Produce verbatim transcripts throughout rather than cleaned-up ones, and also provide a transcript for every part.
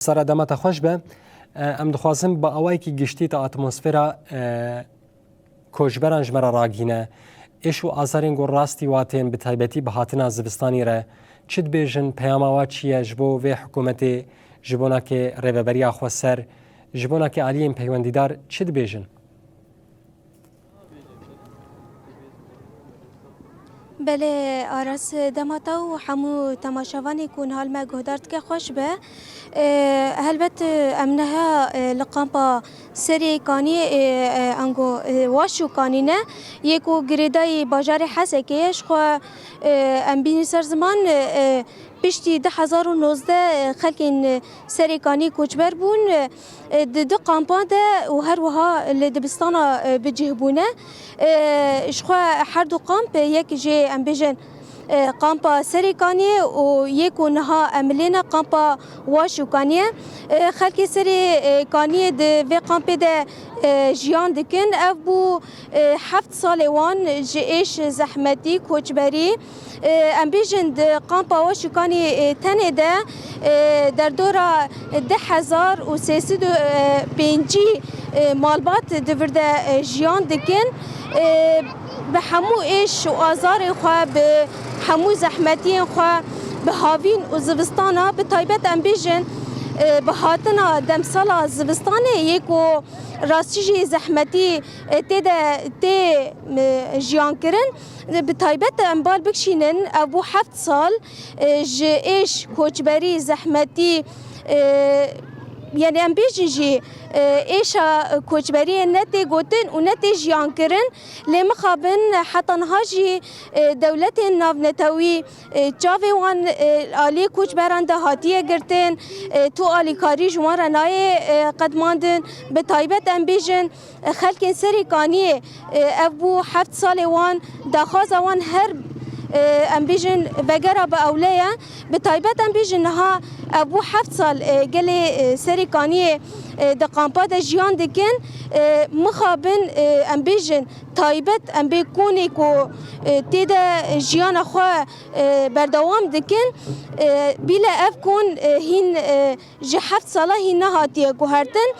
Sara, dema te xweş be. E, em dixwazin bi awayekî giştî te atmosfera, e, koçberan ji me re ragihîne. Êş û azarên ku rastî wa tên, bi taybetî bi hatina zivistanî re, çi dibêjin, peyama wa çi ye ji bo vê hikûmetê, ji bo nakê rêveberiya xweser, ji bo nakê aliyên peywendîdar çi dibêjin? Belê Aras, dema te û hemû temaşevanê ku niha li me guhdar dike xweş be. E, helbet, e, em niha, e, li kampa Serê Kaniyê, e, e, ango, e, Waş û Kanî ne, yê ku girêdayî bajarê Hesekê ye. Ji xwe, e, em bînî ser ziman, e, e, piştî du hezar û nozdeh, e, xelkên, e, Serê Kaniyê koçber bûn, e, e, di du kampan de û her wiha li dibistana, e, bi cih bûne. E, ji xwe her du kamp, e, yek jê em bêjin, e, kampa Serê Kaniyê û yê ku niha em lê ne kampa Waş û Kaniyê. E, xelkê Serê, e, Kaniyê di vê kampê de, e, jiyan dikin. Ev bû, e, heft salê wan ji êş, zehmetî, koçberî. E, em bêjin di kampa Waş û Kaniyê, e, tenê de, e, derdora du hezar û sê sed û pêncî, e, malbat di vir de, e, jiyan dikin. E, bi hemû êş û azarên xwe, bi hemû zehmetiyên xwe, bi havîn û zivistana, bi taybet em bêjin, e, bi hatina demsala zivistanê yê ku rastî jî zehmetî, e, tê de tê, e, jiyan kirin. Bi taybet em bal bikişînin, ev bû heft sal, e, ji êş, koçberî, zehmetî, e, yanî em bêjin jî, e, êşa koçberiyê ne tê gotin û ne tê jiyan kirin. Lê mixabin heta niha jî, e, dewletên navnetewî, e, çavê wan, e, aliyê koçberan de hatiye girtin, e, tu alîkarî ji wan re nayê, e, qedmandin. Bi taybet em bêjin, e, xelkên Serê Kaniyê, e, ev bû heft salê wan, daxwaza wan her, e, em bêjin vegera bi ewle ye. Bi taybet em bêjin niha ev bû heft sal, e, gelê, e, Serê Kaniyê, e, di kampa de jiyan dikin. E, mixabin, e, em bêjin taybet em bê konê ku, e, tê de jiyana xwe, e, berdewam dikin. E, bîle ev kon, e, hîn, e, ji heft sala hîn nehatiye guhertin.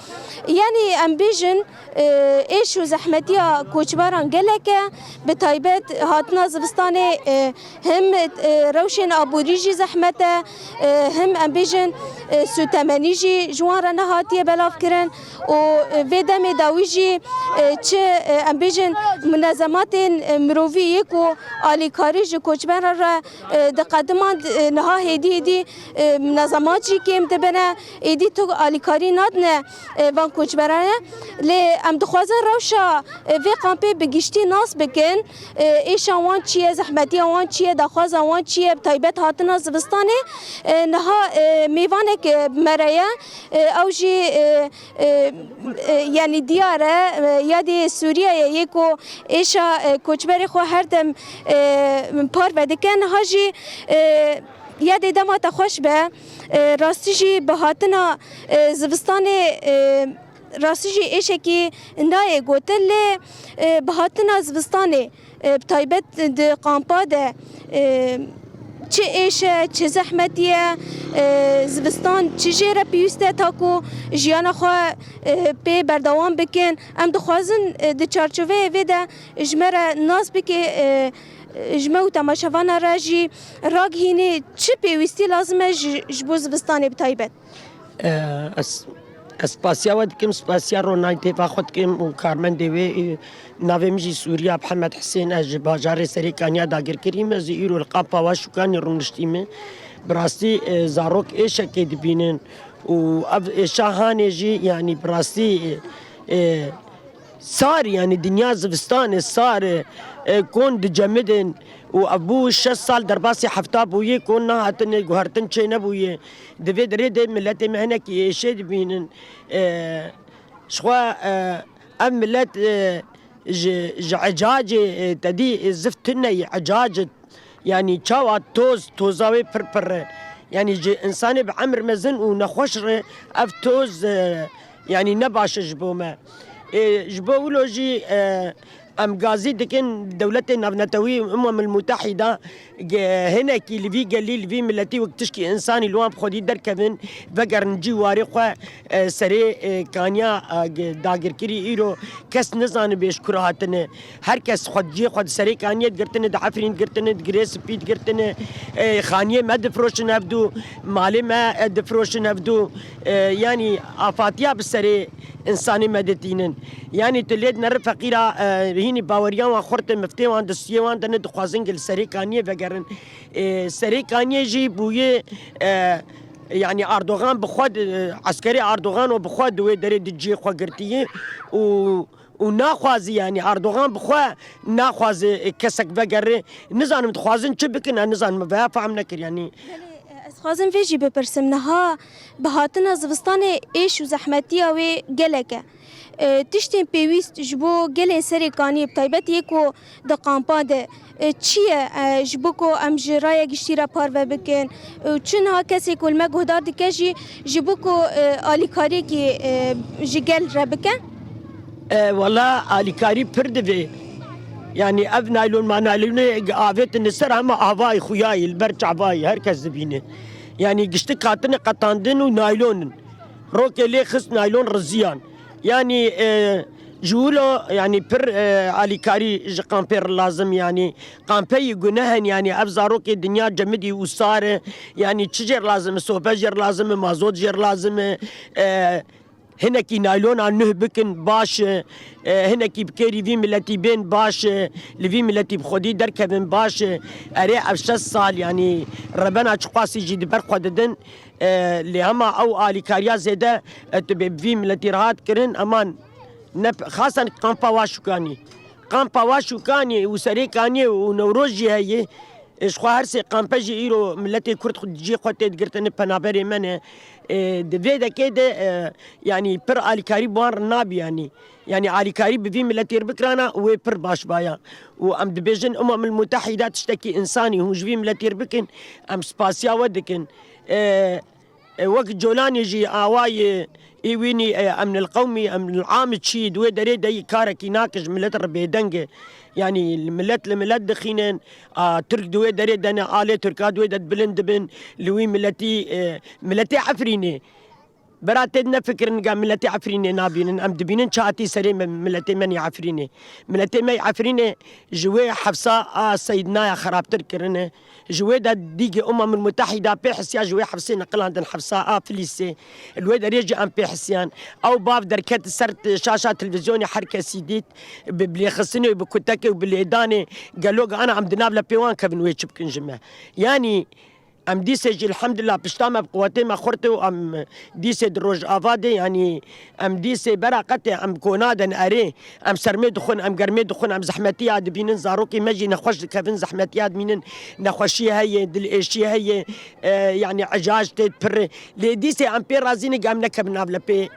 Yanî em bêjin, e, êş û zehmetiya koçberan gelek e, bi taybet hatina zivistanê, e, him, e, rewşên aborî jî zehmet e, e, him em bêjin, e, sûtemenî jî ji wan re nehatiye belavkirin û, e, vê demê dawî jî, e, çi, e, em bêjin munezematên, e, mirovî yê ku alîkarî ji koçberan re, e, diqedimand, e, niha hêdî hêdî, e, munezemat jî kêm dibine, êdî tu alîkarî nadine, e, van koçberan e. Lê em dixwazin rewşa, e, vê kampê bi giştî nas bikin. E, êşa wan çi ye, zehmetiya wan çi ye, daxwaza wan çi ye, bi taybet hatina zivistanê. E, niha, e, mêvanek, e, bi me re ye. E, ew jî, e, e, e, yanî diyar e, e, yadê Sûriyeyê yê ku êşa, e, koçberê xwe her dem, e, parve dike. Niha jî, e, yadê dema te xweş be. E, rastî jî bi hatina, e, zivistanê, e, rastî jî êşekî nayê gotin, lê, e, bi hatina zivistanê, e, bi taybet di kampa de, e, çi êş e, çi zehmetî ye, e, zivistan çi jê re pêwîst e, ta ku jiyana xwe, e, pê berdewam bikin. Em dixwazin, e, di çarçoveyê vê de ji me re nas bike, e, ji me û temaşevana re jî ragihînî çi pêwîstî lazim e ji, ji bo zivistanê bi taybet. E, ez, ez spasiya we dikim, spasiya Ronayî Têfa xwe dikim û karmendê wê, e, navê min jî Sûriya Mihemed Hisên, ez ji bajarê Serê Kaniya dagirkirî me, ez îro li kampa Waş û Kanî rûniştî me. Bi rastî, e, zarok êşekê dibînin û ev êşa hanê jî, yanî bi rastî, e, e, sar, yanî dinya zivistan e, sar e, e, kon dicemidin û ev bû şeş sal derbasî hefta bûye kon nehatine guhertin çê nebûye. Di vê derê de miletê me hinekî êşê dibînin. E, ji xwe, e, ev milet, e, ji, ji ecacê, e, te dî, e, zift tune ye, ecac e. Yanî çawa toz, toza wê pir pir e. Yanî ji însanê bi emir mezin û nexweş re ev toz, e, yanî ne baş e ji bo me. E, ji bo wilo jî, e, Em gazî dikin dewletê navnetewî Umemil Mutehîda ge-, hinekî li vî gelî, li vî miletî wek tişkî însanî li wan bi xwedî derkevin, vegerin cî warê xwe, e, serê, e, kaniya, e, ge-, dagirkirî îro kes nizanibe ji kura hatine. Her kes xwe ciyê xwe di serê kaniyê digirtine, di Efrîn digirtine, di Girê Spî digirtine, e, xaniyê me difiroşin hevdû, malê me, e, difiroşin hevdû. E, yanî afatiya bi serê însanê me ditînin. Yanî tu lê dineri feqîra, e, hînî baweriyan wan xurt e, miftê wan distiyê wan de ne dixwazin gel serê kaniyê vegerin. E, serê kaniyê jî bûye, e, yanî Erdogan bi xwe di, eskerê Erdogan û bi xwe di wê derê di cihê xwe girtiye û, û naxwaze, yanî Erdogan bi xwe naxwaze, e, kesek vegere. Nizanim dixwazin çi bikin, ez nizanim, vaya fehm nekir, yanî. Belê, ez xwazim vê jî bipirsim. Niha bi hatina zivistanê êş û zehmetiya wê gelek e. E, tiştên pêwîst ji bo gelên serê kaniyê, bi taybet yê ku di kampa de, e, çi ye, e, ji bo ku em ji raya giştî re parve bikin? E, çi niha kesê ku li me guhdar dike jî, ji bo ku, e, alîkariyekî, e, ji gel re bike? E, wela alîkarî pir divê. Yanî ev naylon ma naylonê avêtine ser hema avayî xuyayî li ber çavayî her kes dibîne. Yanî giştik hatine qetandin û naylon in. Rokê lê xist naylon riziyan. Yanî, e, ji wilo, yanî pir, e, alîkarî ji kampê re lazim, yanî kampeyî guneh in, yanî ev zarokê dinya cemidî û sar e. Yanî çi jê re lazim e? Sobe jê re lazim e, mazot jê re lazim e. E, hinekî naylona nuh bikin baş e. E, hinekî bi kêrî vî miletî bên baş e. Li vî miletî bi xwedî derkevin baş e. Erê ev şeş sal, yanî rebena çiqasî jî di ber xwe didin. E, lê hema ew alîkariya zêde, e, tu bê bi vî miletî rahat kirin, eman ne, xasen kampa Waşûkanî. Kampa Waşûkanî û Serêkaniyê û Newroz jî heye. E, ji xwe her sê kampe jî îro miletê Kurd xwe, cî xwe tê digirtine, penaberê me ne. E, di vê dekê de, e, yanî pir alîkarî bi wan re nabî, yanî. Yanî alîkarî bi vî miletê re bikirana, wê pir baş baya. Û em dibêjin, Umemil Mutehîda tiştekî însanî, hûn ji vî miletê re bikin, em spasiya we dikin. E, E, wek Colanî jî awayê ê wînî, e, emnil qewmî, emnil amî çî, di wê derê de yî karekî nake, ji milet re bêdeng e. Yanî milet li milet dixînin, a, Tirk di wê derê de ne, alê Tirka di wê de bilind dibin, li wî miletî, e, miletê Efrînê. Bera tê nefikirin, ga miletê Efrînê nabînin. Em dibînin çi hatî serê me, miletê me yê Efrînê. Miletê me yê Efrînê ji wê hefsa a Seydinaya xerabtir kirine. Ji wê de dîgê Umemul Mutehîda pê hisiya, ji wê hefsê neqilandin, hefsa a Filîsê. Li wê derê jî em pê hisiyan. Ew bav derket ser t-, şaşa televîzyonê, her kesî dît. Bi bilêxistinê û bi kutekê û bi lêdanê gelo, ana em di nav lepê wan kevin, wê çi bikin ji me? Yanî em dîsê jî elhamdulillah pişta me bi quwetê me xurt e û em dîsê di Rojava de, yanî Em dîsê bera qetê em kona den erê. Em sermê dixwin, em germê dixwin, em zehmetiya dibînin, zarokê me jî nexweş dikevin, zehmetiya dibînin, nexweşiyê heye, dilêşiyê heye, e, yanî ecac tê pirê. Lê dîsê em pê razî ne, em nekevin nav lepê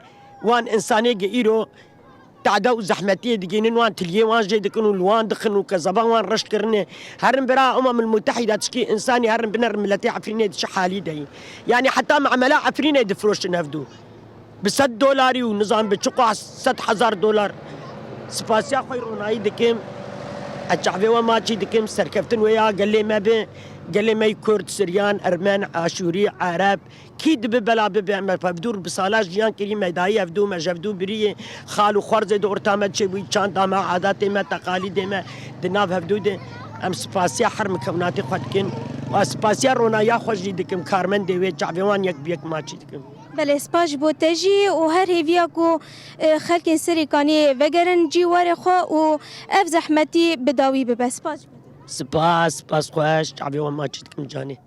wan însanê ge îro tade û zehmetiyê digînin, wan tiliyê wan jê dikin û li wan dixin û kezeba wan reş kirine. Herin bira Umemil Mutehîda tişkî însanî herin binerin miletê Efrînê di çi halî de yî. Yanî heta me emela Efrînê difiroşin hevdû. Bi sed dolarî û nizam bi çiqas sed hezar dolar. Spasiya xwe ronayî dikim. Ez çavê we maçî dikim. Serkeftin wê ya gelê me bi. Gelê me yî Kurd, Siryan, Ermen, Aşûrî, Ereb. Kî dibi bela bibe, me hevdû bi sala jiyan kirî, me dayî hevdû, me ji hevdû biriyê. Xal û xwerzê di orta me çêbûyî, çanda me, adatê me, teqalîdê me di nav hevdû de. Em spasiya her mikewnatê xwe dikin. Û ez spasiya ronaya xwe jî dikim. Karmendê wê, çavê wan yek bi yek maçî dikim. Belê, spas ji bo te jî û her hêviya ku, e, xelkên Serêkaniyê vegerin cîwarê xwe û ev zehmetî bi dawî bibe. Spas ji bo te. Spas, spas xweş, çavê wan maçî dikim canê.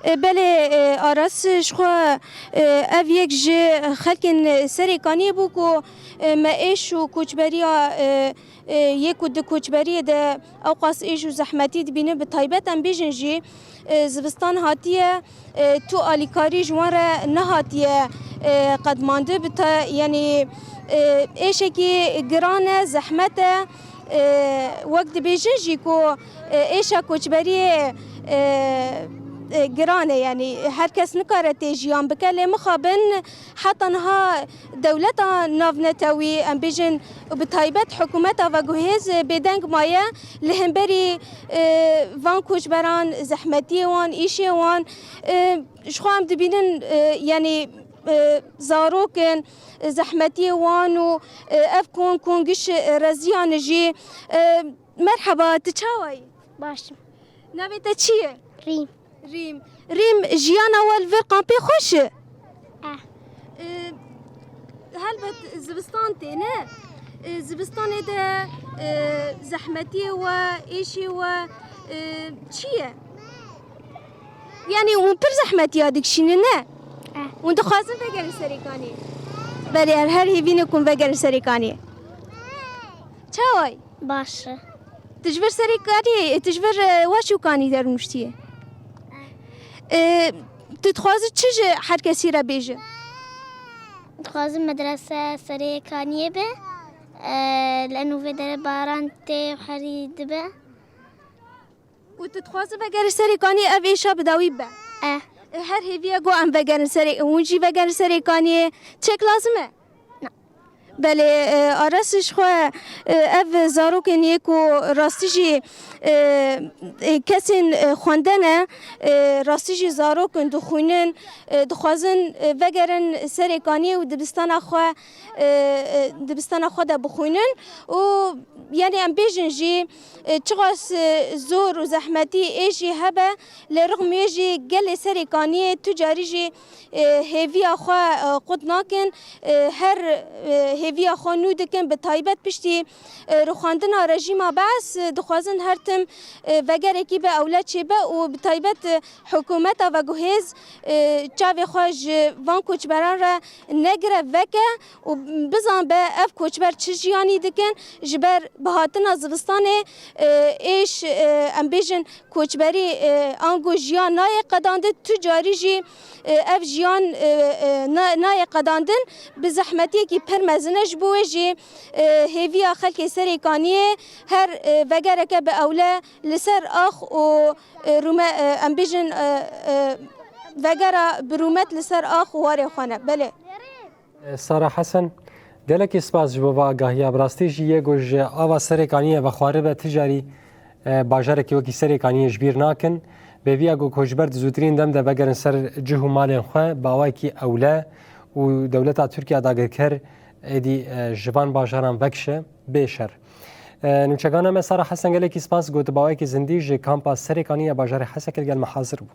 E, belê, e, Aras, ji xwe, e, ev yek ji xelkên Serêkaniyê bû ku, e, me êş û koçberiya, e, e, yê ku di koçberiyê de ewqas êş û zehmetî dibînin, bi taybet em bêjin jî, e, zivistan hatiye, e, tu alîkarî ji wan re nehatiye, e, qedmandin, bi ta-, yanî, e, êşekî giran e, zehmet e. E, wek dibêjin jî ku, e, êşa koçberiyê, e, e, giran e, yanî her kes nikare tê jiyan bike, lê mixabin heta niha dewleta navnetewî, em bêjin, û bi taybet hikûmeta veguhêz, e, bêdeng maye li hemberî, e, van koçberan, zehmetiyê wan, îşê wan. E, ji xwe em dibînin, e, yanî, e, zarok in, e, zehmetiyê wan û, e, ev kon, kon giş, e, reziyan jî. E, merheba, tu çawa yî? Baş im. Navê te çi ye? Rîm. Rîm. Rîm, jiyana we li vir kampê xweş e? Eh. E, helbet zivistan tê, ne? E, zivistanê de, e, zehmetiyê we, êşê we, e, çi ye? Yanî hûn pir zehmetiya dikişînin, ne? Eh. Hûn dixwazin vegerin Serêkaniyê? Belê, her hêvî ne ku hûn vegerin Serêkaniyê. Çawa yî? Baş e. Tu ji vir Serêkaniyê, tu ji vir, e, Weş û Kanî derûniştiyê. E, tu dixwazî çi ji her kesî re bêjî? Dixwazim medrese Serêkaniyê be. E, li enû vê derê baran tê û herî dibe. Û tu dixwazî vegerî Serêkaniyê, ev êşa bi dawî bibe? Eh. E, her hêviya ku em vegerin Serê-, hûn jî vegerin Serêkaniyê, çek lazim e? Na. Belê, e, Aras ji xwe, e, ev zarokên yê ku rastî jî, e, e, kesên, e, xwende ne, e, rastî jî zarok in, dixwînin, e, dixwazin, e, vegerin Serêkaniyê û dibistana xwe, e, e, dibistana xwe de bixwînin û, yanî, em bêjin jî, e, çiqas, e, zor û zehmetî êşî hebe, li rixmê jî gelê Serêkaniyê tu carî jî, e, hêviya xwe, e, qut nakin, e, her, e, hêviya xwe nû dikin, bi taybet piştî, e, rûxandina rejîma Bees, e, dixwazin her tim, e, vegerekî bi ewle çêbe û bi taybet, e, hikûmeta veguhêz, e, çavê xwe ji van koçberan re negire veke û bizan be ev koçber çi jiyanî dikin, ji ber bihatina zivistanê, e, êş, e, em bêjin koçberî, e, ango jiyan nayê qedandin, tu carî jî, e, ev jiyan, e, e, na-, nayê qedandin, bi zehmetiyekî pir mezin e, ji bo wê jî, e, hêviya xelkê Serêkaniyê her, e, vegereke bi ewle li ser ax û, e, rûme-, e, em bêjin, e, e, vegera bi rûmet li ser ax û warê xwe ne. Belê. Sara Hesen, gelekî spas ji bo va agahiya. Bi rastî jî yê ku ji ava Serêkaniyê vexwaribe ti carî, e, bajarekî wekî Serêkaniyê ji bîr nakin. Bêviya ku koçber di zûtirîn dem de vegerin ser cih û malên xwe bi awayekî ewle û dewleta Tirkiye dagirker êdî, e, ji van bajaran vekişe bê şer. E, nûçegana me Sara Hesen, gelekî spas, ku tu bi awayekî zindî ji kampa Serêkaniyê ya bajarê Hesekê li gel me hazir bû.